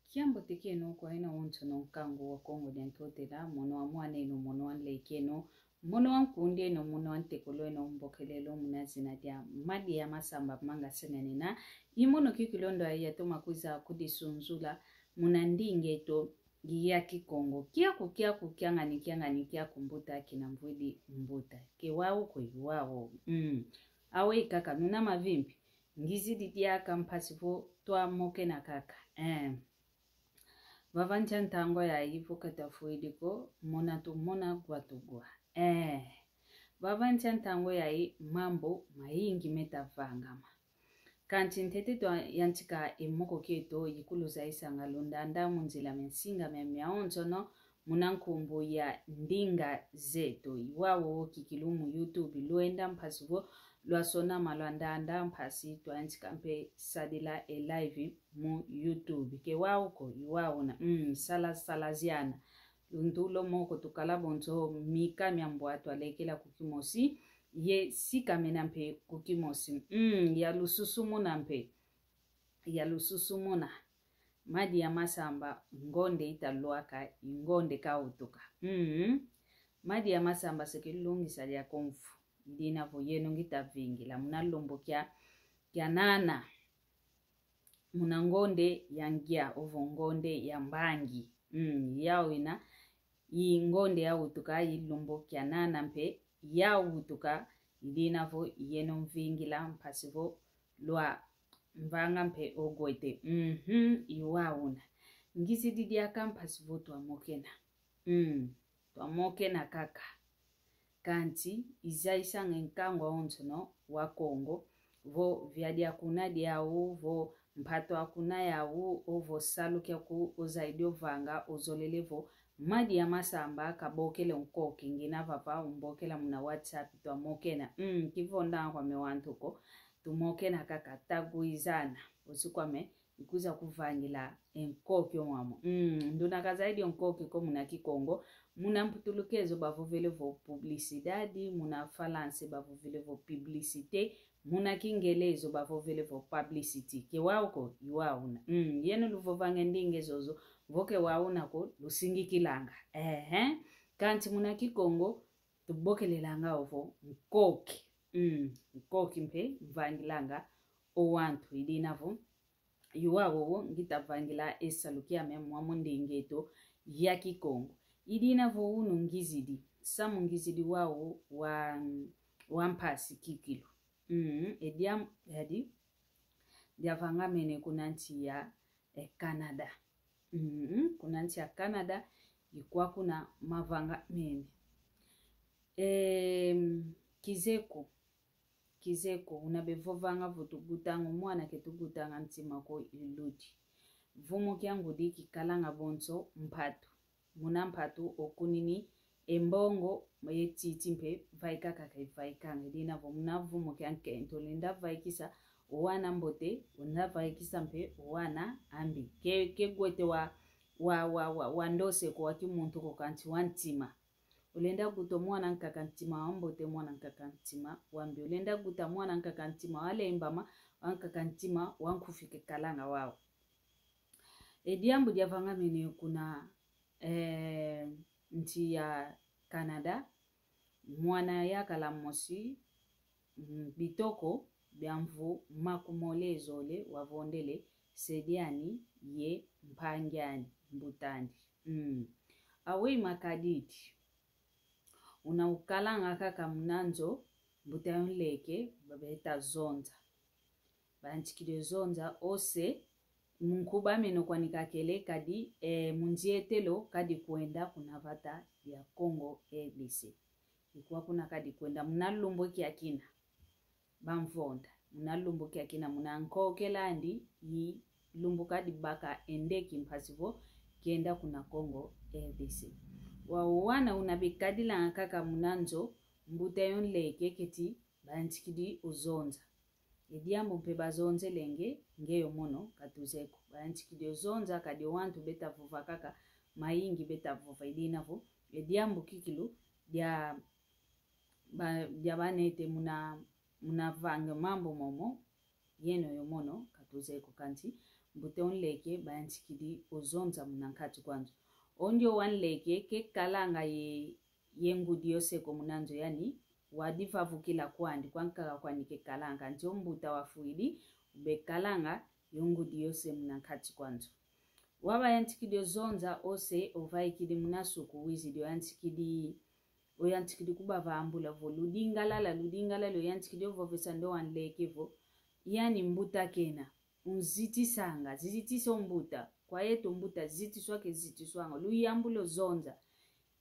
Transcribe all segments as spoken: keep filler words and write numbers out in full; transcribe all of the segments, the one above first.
Kiambote kieno kwa ena onsono nkangu wa Kongo dia Ntotela, mono wa mwan'eno, mono wa nlek'eno, mono wa nkund'eno, mono wa ntekol'eno, mbokelelo muna zina dia Madia Masamba Manga Sengenena. I mono kikilu ndo ayi yatoma kwiza kudisunzula muna nding'eto ya Kikongo. Kiaku, kiaku, kiangani, kiangani, kiaku mbuta, kina mvwidi mbuta. Ke wau ko i wau. Mm. Aweyi kaka, nuna mavimpi. Ngizidi diaka mpasi vo twamokena kaka. Eh. Vava ntia ntangu yayi vo ka tafwidi ko, mona tumona, gwa tugwa. Eh. Vava ntia ntangu yayi mambu mayingi meta vangama. Kansi ntete twayantika e moko kieto, ikulu zayisanga lundanda mu nzila mia nsinga mia mia onsono, muna nkumbu ya ndinga zeto. I wau kikilu mu YouTube, lwenda mpasi vo lwasonama lwandanda mpasi twayantika mpe sadila e live mu YouTube. Ke wau ko, i wau na. Mm, sala, salaziana. Luntulo moko tukala bonso mika mia mbwa twalekela ku kimosi, ye sikamena mpe ku kimosi. Mm, yalususumuna mpe. Yalususumuna. Madia Masamba, ngonde italwaka, i ngonde kawutuka. Mm. Madia Masamba, se kilungisa dia kumvu. I dina vo yeno ngita vingila muna lumbu kia, kia nana. Muna ngonde ya ngia, ovo ngonde ya mbangi. Mm, yau ina, i ngonde yawutuka, i lumbu kia nana mpe yawutuka, i dina vo yeno mvingila mpasi vo lwamvanga mpe ogwete. Mhm, i wau na. Ngizidi diaka mpasi vo twamokena. Mm, twamokena kaka. Kansi izayisanga e nkangu awonsono wa Kongo, vo viadi akuna diau, vo mpatu akuna yau, ovo salu kiaku ozayidi ovanga, ozolele vo Madia Masamba kabokele nkoki, ngina vava umbokela muna WhatsApp twamokena. Mm, kivonda kwame wantu ko, tumokena kaka, tagwizana. Osi kwame ikwiza kuvangila e nkoki omwamo. Mm, nduna kazayidi o nkoki ko muna Kikongo, muna mputulukezo bavovele vo publicidade, muna Falanse bavovele vo publicité, muna Kingelezo bavovele vo publicity. Ke wau ko, i wau na. Mm, yeno luvovanga e ndinga zozo, vo ke wau na ko, lusingikilanga. Ehe. Kansi muna Kikongo, tubokelelanga ovo nkoki. Mm, nkoki mpe mvangilanga o wantu, i dina vo i wau wo ngita vangila e salu kiame mwa mu ndinga eto ya Kikongo. I dina vo unu ngizidi, samu ngizidi wau wa, wa mpasi kikilu. Mm, e diambu diadi diavangamene kuna nsi ya, eh, Canada. Mm, kuna nsi ya Canada, i kwa kuna mavangamene. Em, Kizeko, Kizeko, una bevovanga vo tugutanga o mwana ke tugutanga ntima ko, i ludi. Vumu kia ngudi kikalanga bonso mpatu. Muna mpatu okunini e mbongo, ye titi mpe vaikaka kaivaikanga. I dina vo muna vumu kia nkento, lenda vaikisa o wana mbote, lenda vaikisa mpe o wana ambi. Ke, ke gwete wa, wa, wa, wa, wa ndose ko, wa kimuntu ko, kansi wa ntima. Olenda guta o mwana nkaka ntima wa mbote, mwana nkaka ntima wa mbi. Olenda guta mwana nkaka ntima wa lembama, wa nkaka ntima wa nkufi kekalanga wau. E diambu diavangamene kuna, eh, nsi ya Canada, mwana yakala mosi, mm, bitoko bia mvu makumole zole wavondele se diani ye mpangi ani, mbut'andi. Mm. Aweyi makadidi? Una ukalanga kaka muna nzo, mbuta yo nleke, babeta zonza. Bantikidi zonza, ose, mu nkuba meno kwani kakele, kadi, eh, mu nzietelo kadi kwenda kuna vata dia Congo R D C. I kwa kuna kadi kwenda muna lumbu kiakina. Bamvonda. Muna lumbu kiakina, muna nkokela andi, i lumbu kadi baka e ndeki mpasi vo kenda kuna Congo R D C. Wau wana una bikadilanga kaka muna nzo, mbuta yo nleke keti, bantikidi o zonza. E diambu mpe bazonzelenge, nge yo mono, katuzeye ko. Bantikidi o zonza, kadi o wantu beta vova kaka, mayingi beta vova. I dina vo e diambu kikilu dia ba, dia banete muna, muna vanga mambu momo, yeno yo mono, katuzeye ko, kansi Mbuta o nleke bayantikidi ozonza muna nkati kwa nzo. O ndiowa nleke kekalanga ye, ye ngudi yo se ko muna nzo, yani wadivavukila kwandi, kwa nkaka kwandi kekalanga. Nti o mbuta wafwidi, ubekalanga yo ngudi yo se muna nkati kwa nzo. Wabayantikidi ozonza, o se ovaikidi muna suku, wizidi oyantikidi, oyantikidi kubavambula vo: Ludingalala, ludingalala, oyantikidi ovovesa ndiowa nleke vo: Yani mbuta kena, unzitisanga, zitisa o mbuta, kwa yeto mbuta, zitiswa kezitiswanga, luyambula ozonza.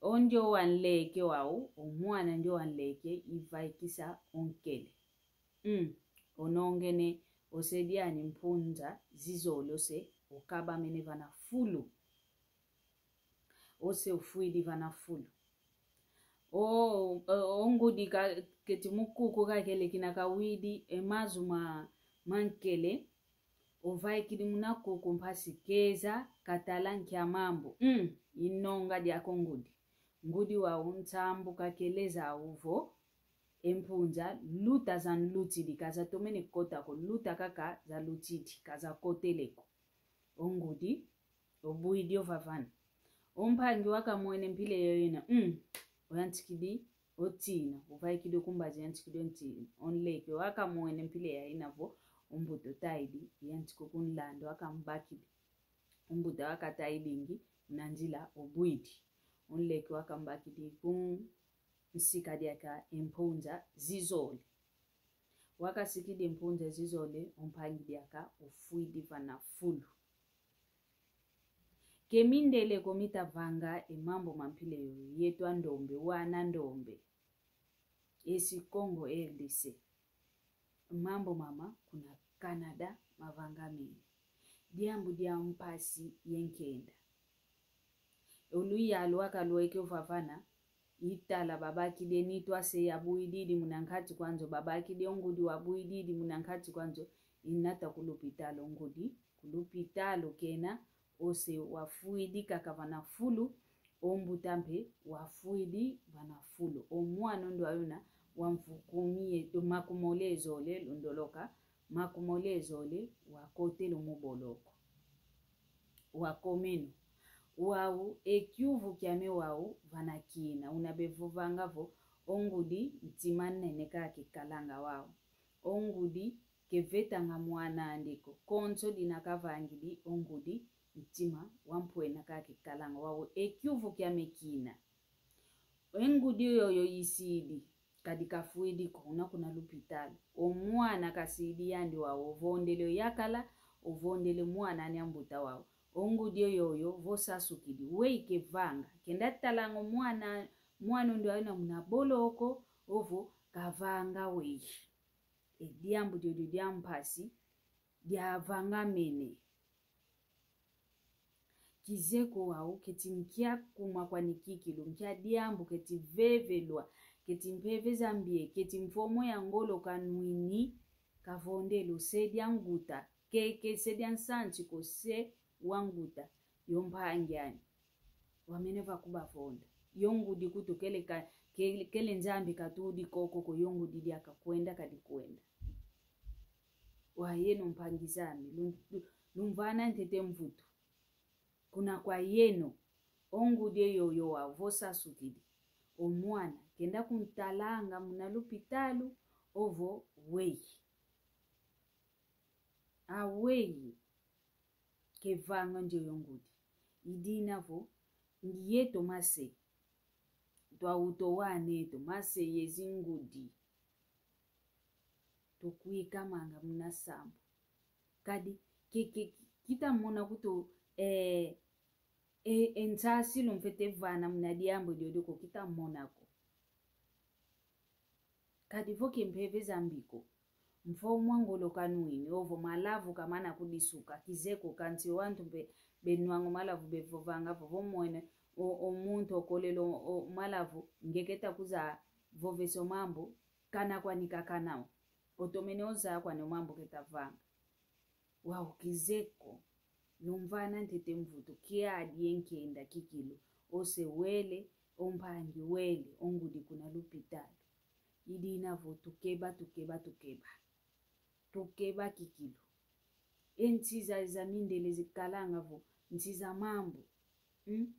O ndiowa nleke wau, o mwana ndiowa nleke, ivaikisa o nkele. Mm, onongene, o se diani mpunza zizole, o se okabamene vana fulu. O se ofwidi vana fulu. O, o, o ngudi ka, keti mu kuku ka kele kina kawidi e mazu ma, ma nkele, ovaikidi muna kuku mpasi keza, katala nkia mambu. Mm, inonga diaka o ngudi. Ngudi wau nsambu kakele zau vo, e mpunza, luta zanlutidi, kazatomene kota ko, luta kaka zalutidi, kazakotele ko. O ngudi, obwidi ovavana. O mpangi wakamwene mpila yoyina, mm, oyantikidi otina, ovaikidi o kumbazi yantikidi ontina. O nleke wakamwene mpila yayina vo, o mbuta otayidi, yantika kunlanda, wakambakidi. O mbuta wakatayidingi, na nzila obwidi. O nleke wakambakidi ku nsika diaka e mpunza zizole. Wakasikidi e mpunza zizole, o mpangi diaka ofwidi vana fulu. Ke mindele ko mitavanga e mambu ma mpila yoyo, yeto andombe, wana ndombe. Esi Congo R D C. Mambu mama kuna Canada mavangamene. Diambu dia mpasi ye nkenda. O luyalu wakalweke ovavana, itala babakidi e nitu a se yabwididi muna nkati kwa nzo, babakidi o ngudi wabwididi muna nkati kwa nzo, inata ku lupitalu o ngudi, ku lupitalu kena, o se wafwidi kaka vana fulu, o mbuta mpe wafwidi vana fulu. O mwana o ndiowa una wamvukumi ye, makumole zole, londoloka, makumole zole wakotele mu boloko. Wakomeno. Wau, e kiuvu kiame wau, vana kina, una bevovanga vo, o ngudi, ntima nene kaka ikalanga wau. O ngudi, kevetanga mwan'andi ko, konso dina kavangidi o ngudi, ntima wampwena kaka ikalanga wau. E kiuvu kiame kina. E ngudi yoyo isidi, kadi kafwidi ko, una kuna lupitalu. O mwana kasidi yandi wau, ovondele oyakala, ovondele mwana ania mbuta wau. O ngudi yoyo, vo sasukidi, weyi kevanga. Kenda talanga o mwana, mwana o ndiowa una muna boloko, ovo kavanga weyi. E diambu diodio dia mpasi, diavangamene. Kizeye ko wau, keti nkia kuma kwani kikilu, nkia diambu keti vevelwa, keti mpeve za mbi, keti mvomo ya ngolo kanwini, kavondele o se dia nguta, keke se dia nsanti ko, se wa nguta, yo mpangi ani. Wamene va kubavonda. Yo ngudi kutu kele ka, kele, kele Nzambi katudi koko ko, yo ngudi diaka kwenda kadi kwenda. Wayeno mpangi zami, lum-, lu-, lumvana ntete mvutu. Kuna kwa yeno, o ngudi yoyo wau vo sasukidi. O mwana, kenda kuntalanga muna lupitalu, ovo weyi. A weyi. Kevanga ndioyo ngudi. I dina vo, ngi yeto mase. Twawuta o waneto, mase ye zingudi. Tukwikamanga muna sambu. Kadi, ke, ke, kita mona kutu, eh, eh, e nsasilu mfwete vana muna diambu diodio ko, kita mona ko. Kadi vo ke mpeve za mbi ko. Mvomo a ngolo kanwini, ovo malavu kamana kudisuka, kizeye ko kansi wantu mpe benwanga o malavu bevovanga vo, vo mwene, o, o muntu okolele o, o malavu, nge keta kuzavovesa o mambu, kana kwani kakana o. Otomene ozaya kwani o mambu keta vanga. Wau kizeye ko, lumvana ntete mvutu, kiadi ye nkenda kikilu, o se wele, o mpangi wele, o ngudi kuna lupitalu. I dina vo tukeba, tukeba, tukeba. Tukeba kikilu. E nsi za, za mindele zikalanga vo nsi za mambu. Hmm?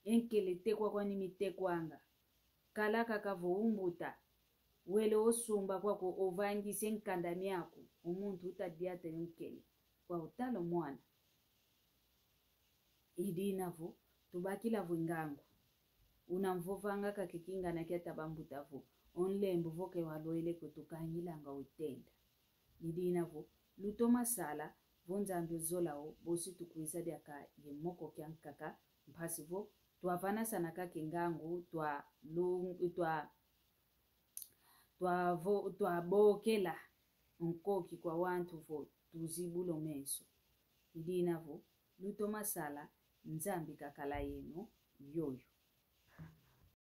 E nkele tekwa kwani mitekwanga. Kala kaka vo umbuta, wele osumba kwaku ovangisa e nkanda miaku, o muntu utadiata e nkele, kwa utala o mwana. I dina vo, tubakila vo e ngangu. Una mvovanga kaka e kingana kiata bambuta vo, o nlembo vo ke walwele ko tukangilanga o itenda. I dina vo, lutoma sala, vo Nzambi ozola o, bosi tukwiza diaka ye moko kiankaka, mpasi vo, twavanasana kaka e ngangu, twa lung-, twa, twa vo-, twabokela nkoki kwa wantu vo tuzibula o meso. I dina vo, lutoma sala, Nzambi kakala yeno, yoyo.